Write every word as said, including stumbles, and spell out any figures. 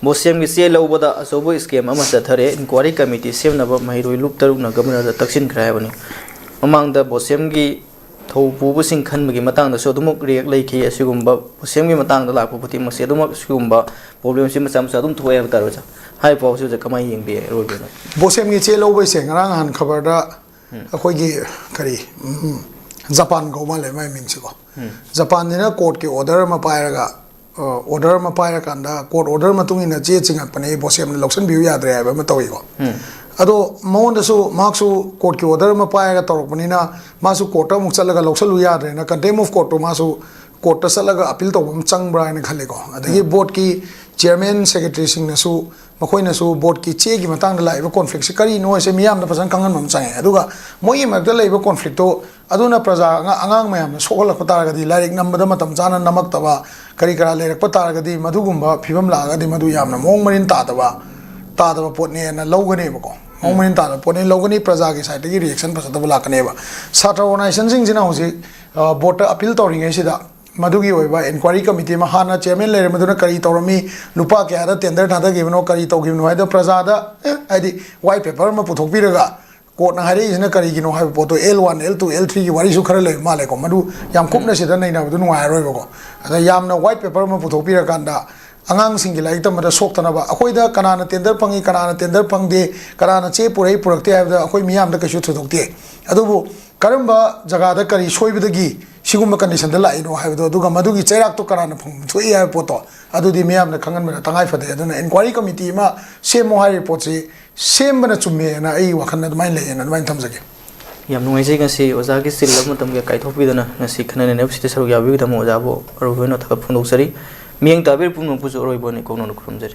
ꯕꯣꯁꯦꯝꯒꯤ ꯆꯦ ꯂꯧꯕꯗ ꯑꯆꯧꯕ scam ꯑꯃ ꯆꯠꯊꯔꯦ꯫ Inquiry committee ꯁꯦꯝꯅꯕ ꯃꯍꯩꯔꯣꯏ ꯂꯨꯞ ꯇꯔꯨꯛꯅ governorꯗ ꯇꯛꯁꯤꯟꯈ꯭ꯔꯦ ꯍꯥꯏꯕꯅꯤ꯫ ꯃꯃꯥꯡꯗ ꯕꯣꯁꯦꯝꯒꯤ ꯊꯧ ꯄꯨꯕꯁꯤꯡ ꯈꯟꯕꯒꯤ ꯃꯇꯥꯡꯗꯁꯨ ꯑꯗꯨꯃꯛ react ꯂꯩꯈꯤ꯫ ꯑꯁꯤꯒꯨꯝꯕ ꯕꯣꯁꯦꯝꯒꯤ ꯃꯇꯥꯡꯗ ꯂꯥꯛꯄ ꯈꯨꯗꯤꯡꯃꯛꯁꯦ ꯑꯗꯨꯃꯛ ꯁꯤꯒꯨꯝꯕ problemꯁꯤ ꯃꯆꯥ ꯃꯆꯥ ꯑꯗꯨꯝ ꯊꯣꯛꯑꯦ ꯍꯥꯏꯕ ꯇꯥꯔꯦ, ꯑꯣꯖꯥ꯫ ꯍꯥꯏꯔꯤꯕ ꯄꯥꯎꯁꯤ ꯑꯣꯖꯥ ꯀꯃꯥꯏꯅ ꯌꯦꯡꯕꯤ, ꯑꯔꯣꯏꯕ ꯑꯣꯏꯅ? ꯕꯣꯁꯦꯝꯒꯤ ꯆꯦ ꯂꯧꯕꯩꯁꯦ ꯉꯔꯥꯡ ꯅꯍꯥꯟ ꯈꯕꯔꯗ ꯑꯩꯈꯣꯏꯒꯤ ꯀꯔꯤ, ꯎꯝ, ꯖꯄꯥꯟ ꯀꯧ ꯃꯥꯜꯂꯦ ꯃꯥꯏ ꯃꯤꯡꯁꯤꯀꯣ꯫ ꯖꯄꯥꯟꯁꯤꯅ courtꯀꯤ order ꯑꯃ ꯄꯥꯏꯔꯒ, ꯑ, order ꯑꯃ ꯄꯥꯏꯔꯀꯥꯟꯗ court order ꯃꯇꯨꯡ ꯏꯟꯅ ꯆꯦ ꯆꯤꯡꯉꯛꯄꯅꯦ, ꯕꯣꯁꯦꯝꯅ ꯂꯧꯁꯤꯟꯕꯤꯌꯨ ꯌꯥꯗ꯭ꯔꯦ ꯍꯥꯏꯕ ꯑꯃ ꯇꯧꯏꯀꯣ꯫ ꯑꯗꯣ ꯃꯉꯣꯟꯗꯁꯨ ꯃꯍꯥꯛꯁꯨ courtꯀꯤ order ꯑꯃ ꯄꯥꯏꯔꯒ ꯇꯧꯔꯛꯄꯅꯤꯅ ꯃꯥꯁꯨ courtꯇ ꯑꯃꯨꯛ ꯆꯠꯂꯒ ꯂꯧꯁꯤꯜꯂꯨ ꯌꯥꯗ꯭ꯔꯦꯅ contempt of courtꯇꯣ ꯃꯥꯁꯨ courtꯇ ꯆꯠꯂꯒ appeal ꯇꯧꯕ ꯑꯃ ꯆꯪꯕ꯭ꯔꯥ ꯍꯥꯏꯅ ꯈꯜꯂꯤꯀꯣ꯫ ꯑꯗꯒꯤ boardꯀꯤ chairman, secretaryꯁꯤꯡꯅꯁꯨ, ꯃꯈꯣꯏꯅꯁꯨ boardꯀꯤ ꯆꯦꯒꯤ ꯃꯇꯥꯡꯗ ꯂꯥꯛꯏꯕ conflictꯁꯦ ꯀꯔꯤꯅꯣ ꯍꯥꯏꯁꯦ ꯃꯤꯌꯥꯝꯗ ꯐꯖꯅ ꯈꯪꯍꯟꯕ ꯑꯃ ꯆꯪꯉꯦ꯫ ꯑꯗꯨꯒ ꯃꯣꯏꯒꯤ ꯃꯔꯛꯇ ꯂꯩꯕ conflictꯇꯣ ꯑꯗꯨꯅ ꯄ꯭ꯔꯖꯥ ꯑꯉꯥ-, ꯑꯉꯥꯡ ꯃꯌꯥꯝꯅ ꯁꯣꯛꯍꯜꯂꯛꯄ ꯇꯥꯔꯒꯗꯤ, ꯂꯥꯏꯔꯤꯛ ꯅꯝꯕꯗ ꯃꯇꯝ ꯆꯥꯅ ꯅꯝꯃꯛꯇꯕ, ꯀꯔꯤ ꯀꯔꯥ ꯂꯩꯔꯛꯄ ꯇꯥꯔꯒꯗꯤ, ꯃꯗꯨꯒꯨꯝꯕ ꯐꯤꯕꯝ ꯂꯥꯛꯑꯒꯗꯤ ꯃꯗꯨ ꯌꯥꯝꯅ ꯃꯑꯣꯡ ꯃꯔꯤꯟ ꯇꯥꯗꯕ, ꯇꯥꯗꯕ ꯄꯣꯠꯅꯦꯅ ꯂꯧꯒꯅꯦꯕꯀꯣ꯫ ꯃꯑꯣꯡ ꯃꯔꯤꯟ ꯇꯥꯗꯕ ꯄꯣꯠꯅꯦ ꯂꯧꯒꯅꯤ, ꯄ꯭ꯔꯖꯥꯒꯤ sideꯇꯒꯤ reaction ꯐꯖꯗꯕ ꯂꯥꯛꯀꯅꯦꯕ꯫ ꯁꯥꯇ꯭ꯔ organizationꯁꯤꯡꯁꯤꯅ ꯍꯧꯖꯤꯛ, ꯑ, boardꯇ appeal ꯇꯧꯔꯤꯉꯩꯁꯤꯗ ꯃꯗꯨꯒꯤ ꯑꯣꯏꯕ inquiry committee ꯑꯃ, ꯍꯥꯟꯅ chairman ꯂꯩꯔꯝꯕꯗꯨꯅ ꯀꯔꯤ ꯇꯧꯔꯝꯃꯤ, ꯂꯨꯄꯥ ꯀꯌꯥꯗ tender ꯊꯥꯗꯈꯤꯕꯅꯣ, ꯀꯔꯤ ꯇꯧꯈꯤꯕꯅꯣ ꯍꯥꯏꯗꯣ ꯄ꯭ꯔꯖꯥꯗ, ꯑꯦ, ꯍꯥꯏꯗꯤ white paper ꯑꯃ ꯄꯨꯊꯣꯛꯄꯤꯔꯒ courtꯅ ꯍꯥꯏꯔꯛꯏꯁꯤꯅ ꯀꯔꯤꯒꯤꯅꯣ ꯍꯥꯏꯕ ꯄꯣꯠꯇꯣ L one, L two, L threeꯒꯤ ꯋꯥꯔꯤꯁꯨ ꯈꯔ ꯂꯩꯕ ꯃꯥꯜꯂꯦꯀꯣ꯫ ꯃꯗꯨ ꯌꯥꯝ ꯀꯨꯞꯅ ꯁꯤꯗ ꯅꯩꯅꯕꯗꯨ ꯅꯨꯡꯉꯥꯏꯔꯔꯣꯏꯕꯀꯣ꯫ ꯑꯗ ꯌꯥꯝꯅ white paper ꯑꯃ ꯄꯨꯊꯣꯛꯄꯤꯔꯀꯥꯟꯗ ꯑꯉꯥꯡꯁꯤꯡꯒꯤ ꯂꯥꯏꯔꯤꯛ ꯇꯝꯕꯗ ꯁꯣꯛꯇꯅꯕ, ꯑꯩꯈꯣꯏꯗ ꯀꯅꯥꯅ tender ꯐꯪꯉꯤ, ꯀꯅꯥꯅ tender ꯐꯪꯗꯦ, ꯀꯅꯥꯅ ꯆꯦ ꯄꯨꯔꯛꯏ ꯄꯨꯔꯛꯇꯦ ꯍꯥꯏꯕꯗ ꯑꯩꯈꯣꯏ ꯃꯤꯌꯥꯝꯗ ꯀꯩꯁꯨ ꯊꯣꯏꯗꯣꯛꯇꯦ꯫ ꯑꯗꯨꯕꯨ ꯀꯔꯝꯕ ꯖꯒꯥꯗ ꯀꯔꯤ ꯁꯣꯏꯕꯗꯒꯤ ꯁꯤꯒꯨꯝꯕ conditionꯗ ꯂꯥꯛꯏꯅꯣ ꯍꯥꯏꯕꯗꯣ, ꯑꯗꯨꯒ ꯃꯗꯨꯒꯤ ꯆꯩꯔꯥꯛꯇꯣ ꯀꯅꯥꯅ ꯐꯪꯐꯝ ꯊꯣꯛꯏ ꯍꯥꯏꯕ ꯄꯣꯠꯇꯣ, ꯑꯗꯨꯗꯤ ꯃꯤꯌꯥꯝꯅ ꯈꯪꯍꯟꯕꯗ ꯇꯉꯥꯏ ꯐꯗꯦ꯫ ꯑꯗꯨꯅ inquiry committee ꯑꯃ ꯁꯦꯝꯃꯣ ꯍꯥꯏꯔꯤꯕ ꯄꯣꯠꯁꯤ ꯁꯦꯝꯕꯅ ꯆꯨꯝꯃꯦꯅ ꯑꯩ ꯋꯥꯈꯜꯗ ꯑꯗꯨꯃꯥꯏꯅ ꯂꯩꯌꯦꯅ ꯑꯗꯨꯃꯥꯏꯅ ꯊꯝꯖꯒꯦ꯫ ꯌꯥꯝ ꯅꯨꯡꯉꯥꯏꯖꯩ, ꯉꯁꯤ ꯑꯣꯖꯥꯒꯤ ꯆꯤꯜꯂꯕ ꯃꯇꯝꯒ ꯀꯥꯏꯊꯣꯛꯄꯤꯗꯨꯅ ꯉꯁꯤ ꯈꯟꯅ ꯅꯩꯅꯕꯁꯤꯗ ꯁꯔꯨꯛ ꯌꯥꯕꯤꯒꯤꯗꯃꯛ ꯑꯣꯖꯥꯕꯨ ꯑꯔꯣꯏꯕ ꯑꯣꯏꯅ ꯊꯥꯒꯠ ꯐꯣꯡꯗꯣꯛꯆꯔꯤ꯫ ꯃꯤꯠꯌꯦꯡ ꯇꯥꯕꯤꯔꯤꯕ ꯄꯨꯝꯅꯃꯛꯄꯨꯁꯨ ꯑꯔꯣꯏꯕ ꯑꯣꯏꯅ ꯏꯀꯣꯛꯅꯧꯅ ꯈꯨꯔꯨꯝꯖꯔꯤ꯫